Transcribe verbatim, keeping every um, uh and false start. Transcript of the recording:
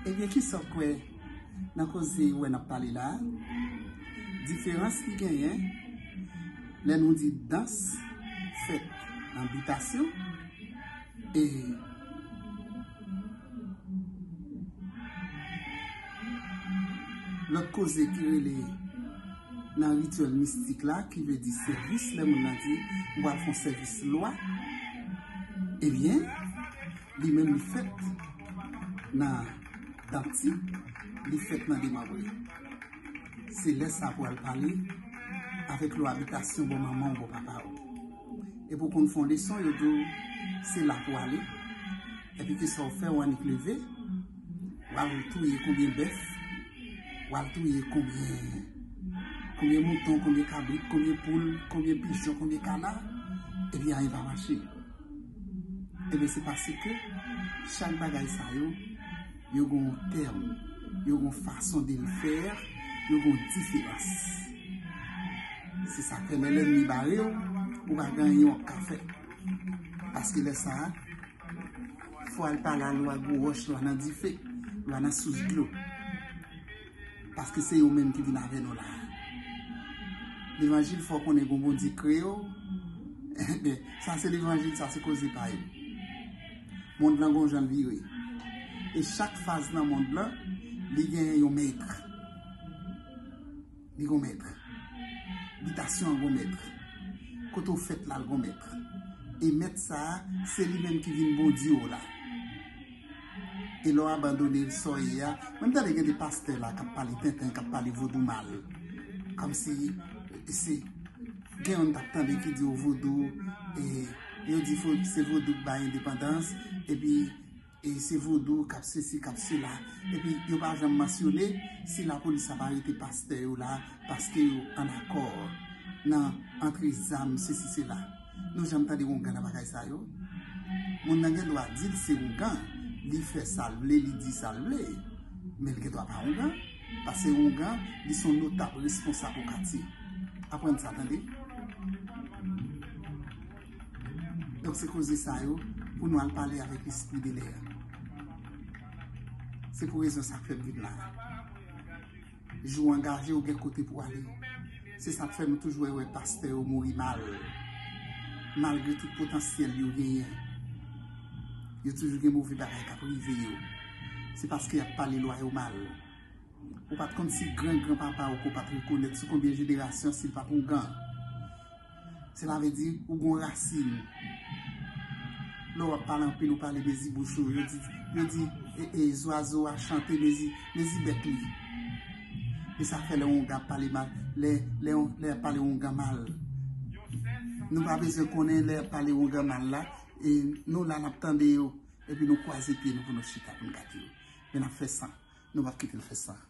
Ebyen, kisa w kwè nan koze ou wè n ap pale la a? Diferans ki genyen lè nou di dans fèt nan bitasyon e lòt koze ki rele nan rityèl mistik la, ki vle di sèvis, lè moun nan di, "M pral fè yon sèvis lwa," ebyen, li menm li fèt nan danti, li fèt nan demanbre. Se lè sa pou al pale avèk lwa bitasyon bò manman w, bò papa w. Epi w konn fè yon leson, yo di w se la pou ale. Epi kisa w fè, w annik leve, w al touye konbyen bèf, w al touye konbyen, konbyen mouton, konbyen kabrit, konbyen poul, konbyen pijon, konbyen kana, epi anyen pa mache. Ebyen, se paske chak bagay sa yo, yo gen yon tèm, yo gen yon fason de l fè, yo gen yon diferans. Se sa k fè lè lènmi bare w, ou pa gen anyen w ap ka fè. Paske lè sa a, fò al pale a lwa gwo wòch, lwa nan dife, lwa nan sous dlo. Paske se yo menm ki vin avè nou la a. Levanjil fè w konnen gon Bondye kreye w. Ebyen, sa se levanjil, sa se koze pa yo. Mond lan gon jan l vire. E chak faz nan mond lan, li gen yon mèt. Li gon mèt. Bitasyon an gon mèt. Kote w fèt la, l gon mèt. E mèt sa a, se li menm ki vin Bondye w la. E lè w abandone l, sa w ye a, mwen m tande gen de pastè la k ap pale tenten, k ap pale vodou mal. Kòmsi, se, gen youn t ap tande ki di w vodou, e yo di fo-, se vodou k bay endepandans, epi, e se vodou k ap sesi, k ap sela. Epi yo pa janm mansyone si lapolis ap arete pastè yo la, paske yo ann akò nan antre zam, sesi, sela. Nou janm tande oungan nan bagay sa yo? Moun nan gen dwa di l se oungan, li fè sa l vle, li di sa l vle, men l gen dwa pa oungan, paske oungan, li se yon notab responsab yon katye. Aprann sa, tande. Donk, se koze sa yo pou nou al pale avèk lespri de lè a. Se pou rezon sa k fè m vin la a. Jou w angaje, ou gen kote pou w ale. Se sa k fè nou toujou wè, wè pastè yo mouri mal. Malgre tout potansyèl yo genyen, yo toujou gen move bagay k ap rive yo. Se paske y ap pale lwa yo mal. Ou pa t konn si gran gran papa w ke w pa t rekonèt, sou konbyen jenerasyon, si l pa t oungan. Sela vle di, ou gon rasin. Lè w ap pale anpil, ou pale mezi bouch ou. Yo di, yo di, e, e, zwazo a chante mezi, mezi bèk li. E sa fè lè oungan ap pale mal, lè, lè, lè y ap pale oungan mal. Nou pa bezwen konnen lè y ap pale oungan mal la, e nou la n ap tande yo, epi nou kwaze pye nou pou nou chita pou n gade yo. Men n ap fè san, nou p ap kite l fè san.